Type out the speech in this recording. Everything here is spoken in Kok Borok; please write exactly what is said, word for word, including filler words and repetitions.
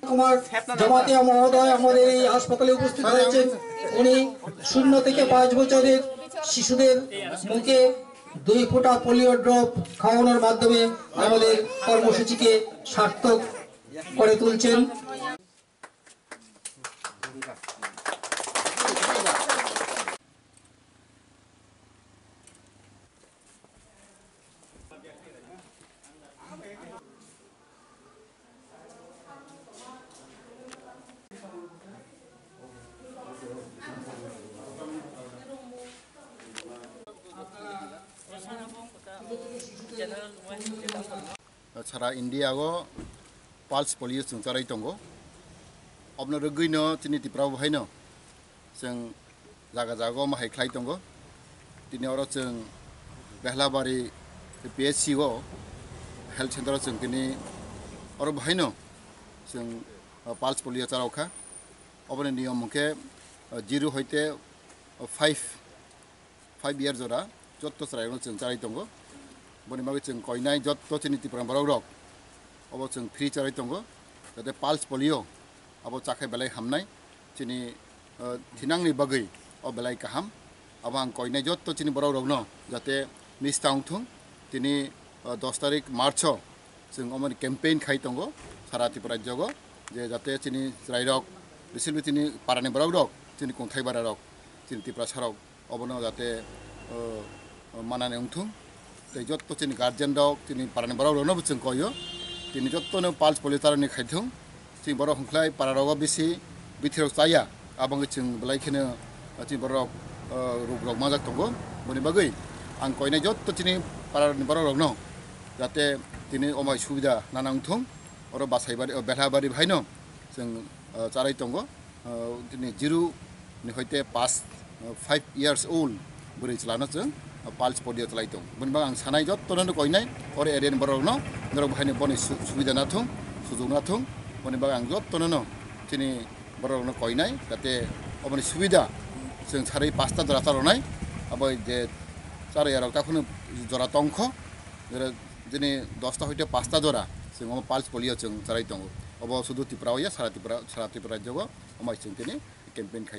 কুমার জমাতিয়া মহোদয় আমাদের এই হাসপাতালে উপস্থিত হয়েছেন। উনি শূন্য থেকে পাঁচ বছরের শিশুদের মুখে দুই ফোঁটা পোলিও ড্রপ খাওয়ানোর মাধ্যমে আমাদের কর্মসূচিকে সার্থক করে তুলছেন। Sara India o pulse polio chwng charai tongo. Obno rwgwino chini Tripura bo haino chwng jaga jaga o ma hai khlai tongo. Tini oro chwng Behlabari P H C o health center o chwng tini oro bo haino chwng, uh, pulse polio charao kha. Oboni niyom hwnkhe, uh, zero hoite, uh, five five year jora jotto chwrairokno chwng charai tongo. Boni bagwi chwng koinai jotto chini Tipra borok rok obo chwng free charai tongo, jate pulse polio abo chakhai belai hamnai chini, uh, thinangni bagwi o belai kaham. Abo ang koinai jotto chini borok rokno jate miss ta wngthung. Tini, uh, dos tarik March o chwng omoni campaign khai tongo sara Tripura rajyogo, je jate chini chwrairok, bisil chini parani borok rok, chini kongthai bara rok, chini Tiprasa rok obono jate, o, o, manani wngthung. Tei jotto chini guardian rok, chini parani borok rokno bo chwng koio. Tini jotto no pulse polio charani khaithung. Chini borok hwnkhlai para rogo bisi bithirok chaya. Aboni chwng belai kheno chini borok, o, rok rok majak tongo. Boni bagwi ang koinai jotto chini parani borok rokno jate tini omai subida nana wngthung. Oro Basaibari, o, Belhabari bhaino chwng, o, charai tongo. O, tini zero ni hoite pas, o, five years old bwrwi chwlano chwng, o, pulse polio chlai tongo. Boni bagwi ang sanai jottono koinai, oro area ni borok rokno, norok bhaino boni su-, subida nathung, sujok nathung. Boni bagwi ang jottono chini borok rokno koinai, jate oboni subida chwng sarwi pasta jora charonai, abo je charwi yarok takhwno jora tongkho. Jora jini dosta hoite pasta jora chwng omo pulse polio chwng charai tongo. Obo sudu Tripura o ya, sara Tripura, sara Tripura rajyogo omo chwng tini campaign khai.